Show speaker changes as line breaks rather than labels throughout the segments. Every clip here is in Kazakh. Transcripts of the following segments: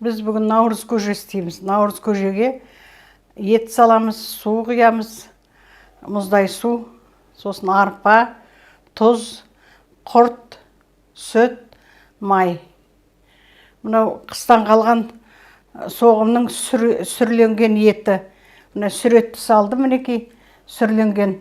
Біз бүгін наурыз көже істейміз. Наурыз көжеге ет саламыз, су құямыз, мұздай су, сосын арпа, тұз, құрт, сүт, май. Мынау қыстан қалған соғымның сүрленген еті. Мына сүретті салдым, мінекей, сүрленген.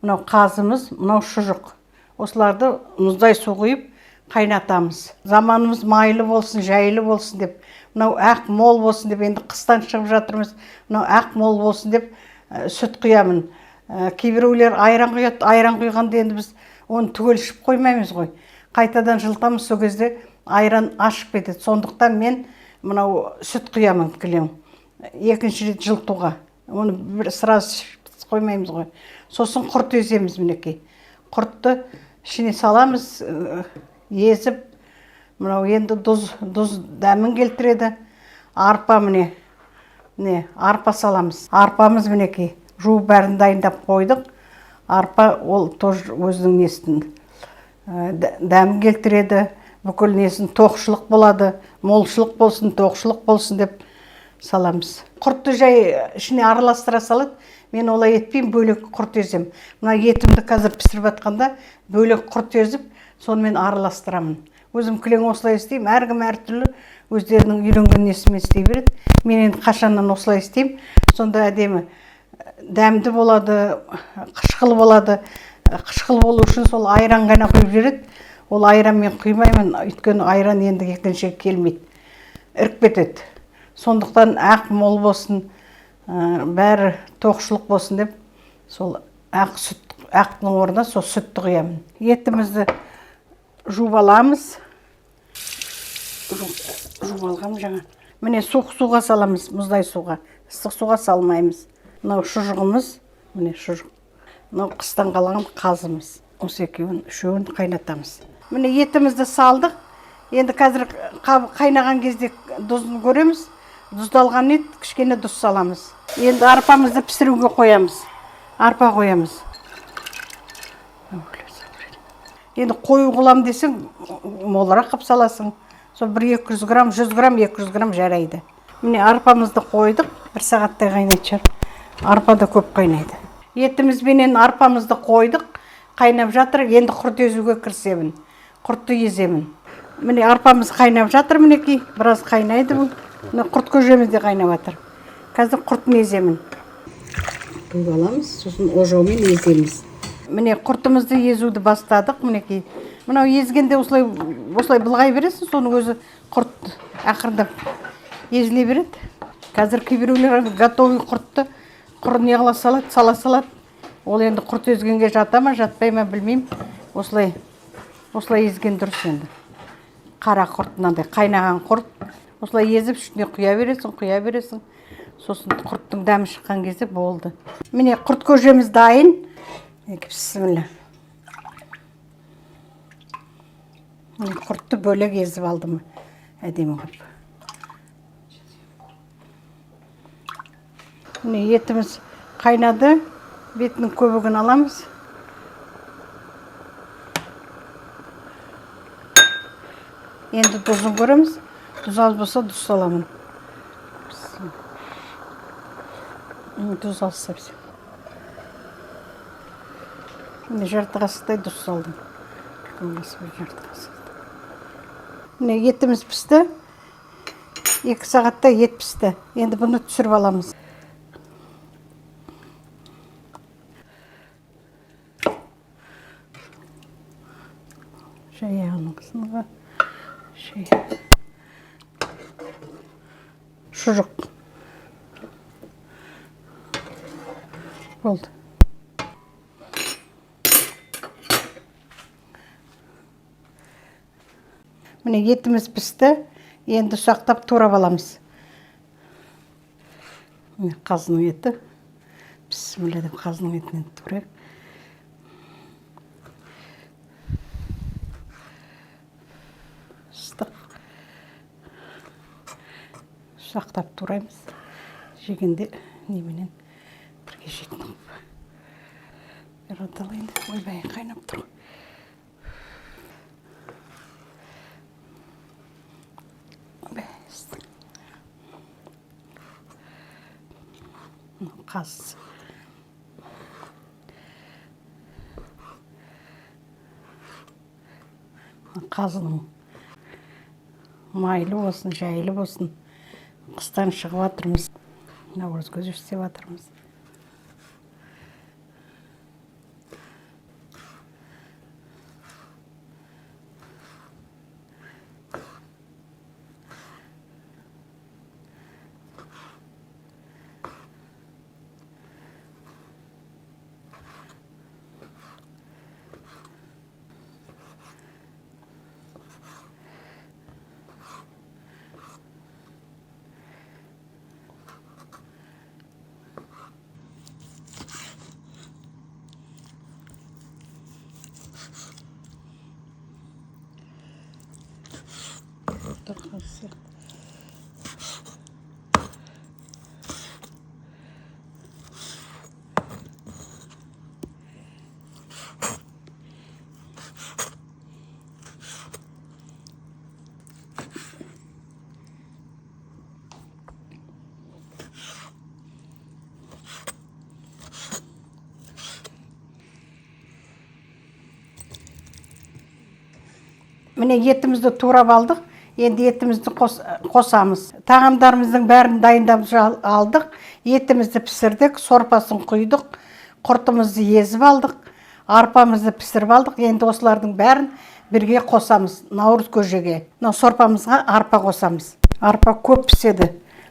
Мынау қазымыз, мынау шұжық. Осыларды мұздай су құйып қайнатамыз. Заманымыз майлы болсын, жайлы болсын деп, мынау ақ мол болсын деп, енді қыстан шығып жатырмыз, мынау ақ мол болсын деп сүт құямын. Кейбіреулер айран құяды, айран құйғанда енді біз оны түгел ішіп қоймаймыз ғой. Қайтадан жылытамыз, сол кезде айран ашып кетеді. Сондықтан мен мынау сүт құямын кілең. Екінші рет жылытуға. Оны бір сразу ішіп қоймаймыз ғой. Сосын құрт еземіз мінекей. Құртты ішіне саламыз, езіп, мынау енді тұз дәмін келтіреді. Арпа міне, міне арпа саламыз. Арпамыз мінекей, жуып бәрін дайындап қойдық. Арпа ол тоже өзінің несін, дәмін келтіреді, бүкіл несін, тоқшылық болады, молшылық болсын, тоқшылық болсын деп саламыз. Құртты жай ішіне араластыра салады. Мен олай етпеймін, бөлек құрт еземін. Мына етімді қазір пісіріп жатқанда бөлек құрт езіп, сонымен араластырамын. Өзім кілең осылай істеймін, әркім әртүрлі өздерінің үйренген несімен істей береді. Мен енді қашаннан осылай істеймін. Сонда әдемі дәмді болады, қышқыл болады. Қышқыл болу үшін сол айран ғана құйып жібереді. Ол айран мен құймаймын, өйткені айран енді екінші келмейді, іріп кетеді. Сондықтан ақ мол болсын, бәрі тоқшылық болсын деп сол ақ сүт, ақтың орнына сол сүтті құямын. Етімізді жуып аламыз. Жуып алғам жаңа. Міне суық суға саламыз, мұздай суға. Ыстық суға салмаймыз. Мынау шұжығымыз, міне шұжық. Мынау қыстан қалған қазымыз. Осы екеуін, үшеуін қайнатамыз. Міне етімізді салдық. Енді қазір қайнаған кезде тұзын көреміз. Тұздалған ет, кішкене тұз саламыз. Енді арпамызды пісіруге қоямыз. Арпа қоямыз. Енді қою қылам десең, молырақ қылып саласың. Сол бір 200 грамм, 100 грамм, 200 грамм жарайды. Міне арпамызды қойдық. Бір сағаттай қайнайтын шығар. Арпа да көп қайнайды. Етімізбенен арпамызды қойдық. Қайнап жатыр. Енді құрт езуге кірісемін. Құртты еземін. Міне арпамыз қайнап жатыр мінекей. Біраз қайнайды бұл. Міне құрт көжеміз де қайнап жатыр. Қазір құртын еземін. Туып аламыз, сосын ожаумен еземіз. Міне құртымызды езуді бастадық мінекей. Мынау езгенде осылай, осылай былғай бересің, соның өзі құрт ақырындап езіле береді. Қазір кейбіреулер готовый құртты құр не қыла салады, сала салады. Ол енді құрт езгенге жата ма, жатпай ма білмеймін. Осылай, осылай езген дұрыс енді. Қара құрт, мынандай қайнаған құрт. Осылай езіп үстіне құя бересің, құя бересің. Сосын құрттың дәмі шыққан кезде болды. Міне құрт көжеміз дайын. Бісміллә. Міне құртты бөлек езіп алдым. Әдемі қылып. Міне етіміз қайнады. Бетінің көбігін аламыз. Енді тұзын көреміз. Тұз аз болса тұз саламын. Тұз аз совсем. Міне жарты қасықтай тұз салдым. Үлкен қасық, жарты қасық. Міне етіміз пісті. 2 сағатта ет пісті. Енді бұны түсіріп аламыз. Шай қысымға. Шай. Шұжық. Болды. Міне етіміз пісті. Енді ұсақтап турап аламыз. Міне қазының еті. Бісміллә деп қазының етінен турайық. Ыстық. Ұсақтап тураймыз. Жегенде неменен бірге жейтін қылып. Бері алайын. Ойбай, қайнап тұр. Ойбай, ыстық. Қаз. Қазының майлы болсын, жайлы болсын. Қыстан шығып жатырмыз. Наурыз көже істеп жатырмыз. Міне, етімізді турап алдық, енді етімізді қосамыз. Тағамдарымыздың бәрін дайындап алдық, етімізді пісірдік, сорпасын құйдық, құртымызды езіп алдық, арпамызды пісіріп алдық. Енді осылардың бәрін бірге қосамыз наурыз көжеге. Мынау сорпамызға арпа қосамыз. Арпа көп піседі,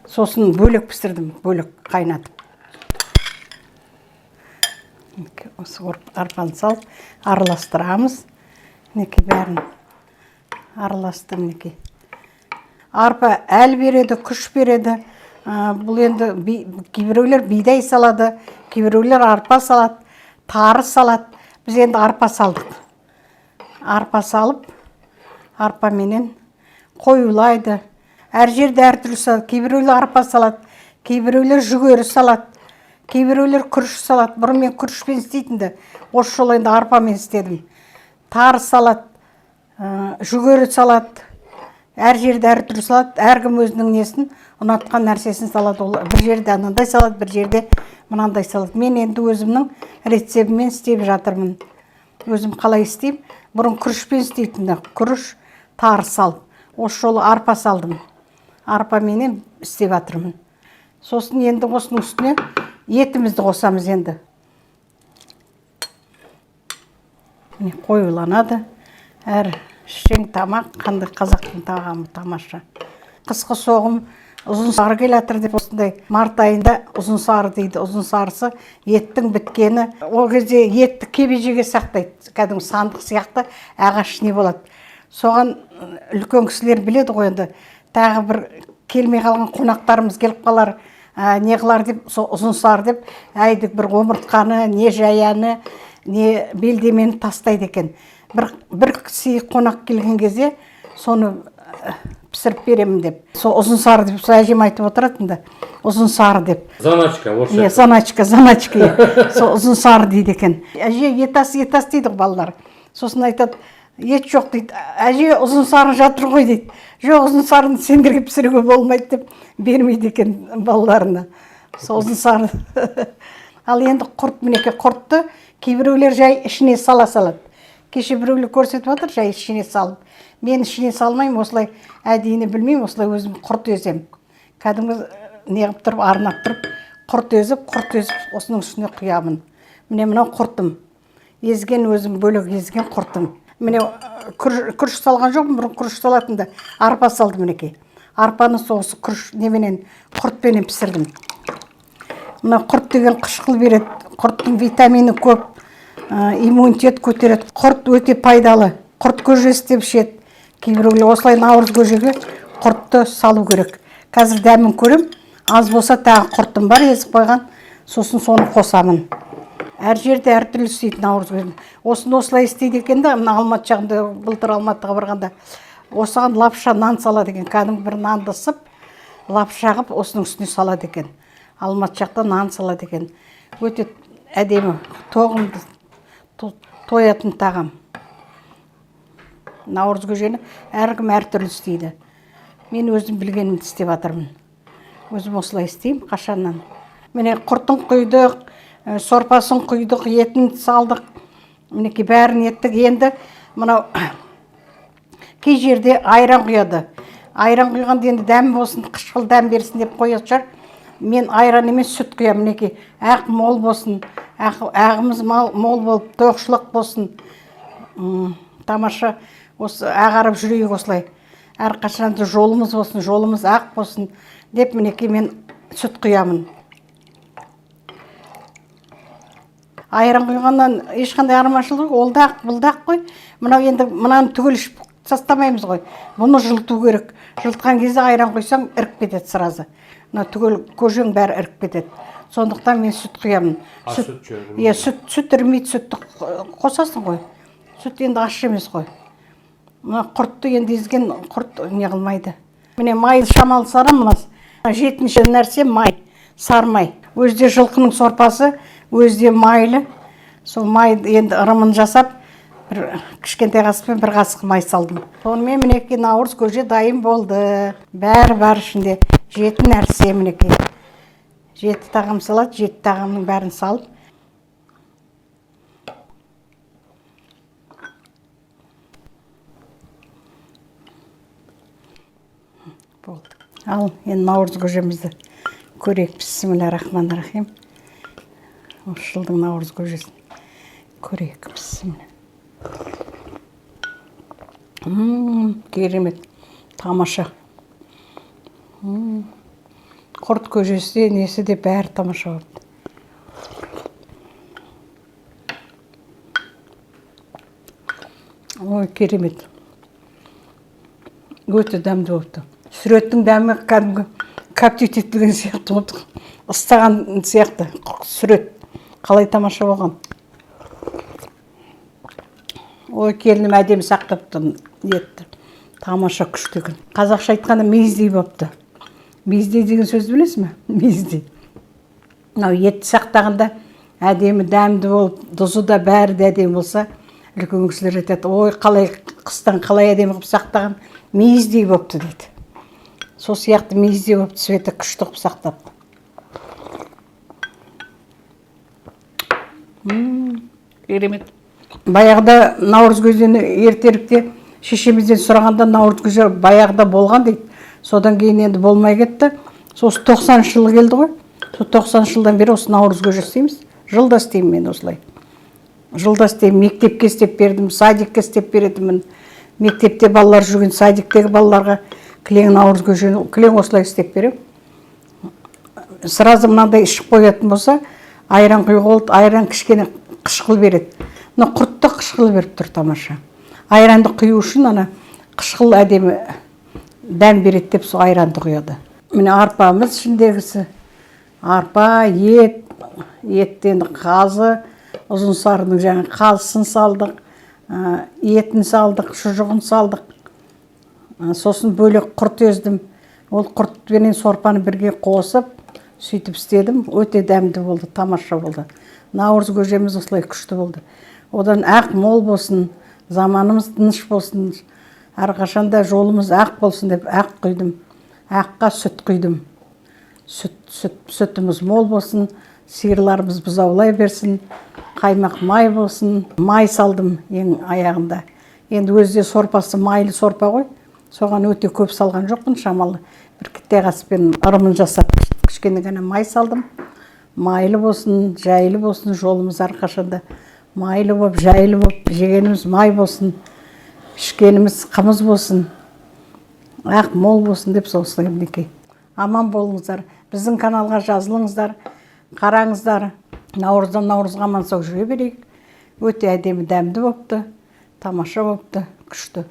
сосын бөлек пісірдім, бөлек қайнатып. Осы арпаны салып араластырамыз. Мінекей, бәрін араластым. Мінекей, арпа әл береді, күш береді. Бұл енді кейбіреулер бидай салады, кейбіреулер арпа салады, тары салады. Біз енді арпа салдық. Арпа салып, арпаменен қоюлайды. Әр жерде әртүрлі салады. Кейбіреулер арпа салады, кейбіреулер жүгері салады, кейбіреулер күріш салады. Бұрын мен күрішпен істейтінді, осы жолы енді арпамен істедім. Тары салады, жүгері салады. Әр жерде әртүрлі салады. Әркім өзінің несін ұнатқан нәрсесін салады. Ол бір жерде анандай салады, бір жерде мынандай салады. Мен енді өзімнің рецептіммен істеп жатырмын. Өзім қалай істеймін? Бұрын күрішпен істейтінді, күріш, тары салып. Осы жолы арпа салдым, арпаменен істеп жатырмын. Сосын енді осының үстіне етімізді қосамыз. Енді міне, қоюланады. Әр ішсең тамақ қандай, қазақтың тағамы тамаша. Қысқы соғым ұзын сары келе жатыр деп, осындай март айында ұзын сары дейді. Ұзын сарысы еттің біткені. Ол кезде етті кебежеге сақтайды, кәдімгі сандық сияқты ағаш не болады. Соған үлкен кісілер біледі ғой енді, тағы бір келмей қалған қонақтарымыз келіп қалар, не қылар деп, сол ұзын сары деп әйдік бір омыртқаны, не жаяны, не белдемені тастайды екен. Бір сый қонақ келген кезде соны пісіріп беремін деп, сол ұзын сары деп. Сол әжем айтып отыратын да, ұзын сары деп.
Заначка орысша.
Иә, заначка, заначка, иә. Сол ұзын сары дейді екен. Әже, ет ас, ет ас дейді ғой балалар. Сосын айтады: ет жоқ дейді. Әже, ұзын сары жатыр ғой дейді. Жоқ, ұзын сарыны сендерге пісіруге болмайды деп бермейді екен балаларына сол ұзын сары. Ал енді құрт, мінекей, құртты кейбіреулер жай ішіне сала салады. Кеше біреулер көрсетіп жатыр жай ішіне салып. Мен ішіне салмаймын, осылай әдейіні білмеймін, осылай өзім құрт еземін. Кәдімгі неғып тұрып, арнап тұрып құрт езіп, құрт езіп, осының үстіне құямын. Міне, мынау құртым, езген, өзім бөлек езген құртым. Міне, күріш салған жоқпын, бұрын күріш салатын да, арпа салдым. Мінекей, арпаны сосы күріш неменен, құртпенен пісірдім. Мына құрт деген қышқыл береді. Құрттың витамині көп, иммунитет көтереді. Құрт өте пайдалы. Құрт көже істеп ішеді кейбіреулер. Осылай наурыз көжеге құртты салу керек. Қазір дәмін көрем, аз болса, тағы құртым бар езіп қойған, сосын соны қосамын. Әр жерде әртүрлі істейді наурыз көжені. Осыны осылай істейді екен да. Мына Алматы жағында, былтыр Алматыға барғанда, осыған лапша нан салады екен. Кәдімгі бір нанды ысып, лапша қылып, осының үстіне салады екен. Алматы жақта нан салады екен. Өте әдемі, тоғымды, тоятын тағам. Наурыз көжені әркім әртүрлі істейді. Мен өзім білгенімді істеп жатырмын. Өзім осылай істеймін қашаннан. Міне, құртын құйдық, сорпасын құйдық, етін салдық. Мінекей, бәрін еттік. Енді мынау кей жерде айран құяды. Айран құйғанда енді дәм болсын, қышқыл дәм берсін деп қоятын шығар. Мен айран емес, сүт құямын. Мінекей, ақ мол болсын, ағымыз мол болып, тоқшылық болсын. Тамаша, осы ағарып жүрейік осылай. Әрқашан да жолымыз болсын, жолымыз ақ болсын деп, мінекей, мен сүт құямын. Айран құйғаннан ешқандай айырмашылық жоқ, ол да ақ, бұл да ақ қой. Мынау енді мынаны түгел ішіп тастамаймыз ғой. Бұны жылыту керек. Жылытқан кезде айран құйсаң, іріп кетеді сразу. Мына түгел көжең бәрі іріп кетеді. Сондықтан мен сүт құямын.
А, сүт ше, ірімейді?
Иә, сүт ірімейді, сүтті қосасың ғой. Сүт енді ащы емес қой. Мына құртты енді езген құрт не қылмайды. Міне, май шамалы сары мына. Жетінші нәрсе май, сары май. Өзі де жылқының сорпасы, өзі де майлы. Сол май енді ырымын жасап, бір кішкентай қасықпен бір қасық май салдым. Сонымен, мінекей, наурыз көже дайын болды. Бәрі бар ішінде. Жеті нәрсе, мінекей. Жеті тағам салады, жеті тағамның бәрін салып. Болды. Ал енді наурыз көжемізді көрейік. Бісміллә рахман рахим. Осы жылдың наурыз көжесін көрейік. Бісміллә. Керемет, тамаша. Құрт көжесі де, несі де бәрі тамаша болыпты. Ой, керемет. Өте дәмді болыпты. Сүреттің дәмі кәдімгі коптить етілген сияқты болды. Ыстаған сияқты сүрет. Қалай тамаша болған. Ой, келінім әдемі сақтапты етті. Тамаша, күшті екен. Қазақша айтқанда мейіздей болыпты. Мейіздей деген сөзді білесіз ме? Мейіздей. Мынау етті сақтағанда әдемі дәмді болып, тұзы да бәрі де әдемі болса, үлкен кісілер айтады, ой, қалай қыстан қалай әдемі қылып сақтаған, мейіздей болыпты дейді. Сол сияқты мейіздей болыпты, Света күшті қылып сақтапты. Керемет. Баяғыда наурыз көжені ертеректе шешемізден сұрағанда наурыз көже баяғыда болған дейді. Содан кейін енді болмай кетті. Сосын тоқсаныншы жылы келді ғой. Сол тоқсаныншы жылдан бері осы наурыз көже істейміз. Жылда істеймін мен осылай. Жылда істеймін. Мектепке істеп бердім, садикке істеп беретінмін. Мектепте балалар жүрген садиктегі балаларға кілең наурыз көжені кілең осылай істеп беремін. Сразу мынандай ішіп қоятын болса, айран құйға болды, айран кішкене қышқыл береді. Мына құртты қышқыл беріп тұр тамаша. Айранды құю үшін ана қышқыл әдемі дәм береді деп сол айранды құяды. Міне, арпамыз ішіндегісі. Арпа, ет, етті енді қазы, ұзын сарының жаңа қазысын салдық, етін салдық, шұжығын салдық. Сосын бөлек құрт ездім. Ол құртпенен сорпаны бірге қосып, сөйтіп істедім. Өте дәмді болды, тамаша болды. Наурыз көжеміз осылай күшті болды. Одан ақ мол болсын, заманымыз тыныш болсын, әрқашанда жолымыз ақ болсын деп ақ құйдым. Аққа сүт құйдым. Сүтіміз мол болсын, сиырларымыз бұзаулай берсін, қаймақ май болсын. Май салдым ең аяғында. Енді өзі де сорпасы майлы сорпа ғой. Соған өте көп салған жоқпын, шамалы бір кітте қасықпен ырымын жасап кішкене ғана май салдым. Майлы болсын, жайлы болсын, жолымыз әрқашанда майлы болып, жайлы болып, жегеніміз май болсын, ішкеніміз қымыз болсын, ақ мол болсын деп осылай мінекей. Аман болыңыздар, біздің каналға жазылыңыздар, қараңыздар. Наурыздан наурызға аман сау жүре берейік. Өте әдемі дәмді болыпты, тамаша болыпты, күшті.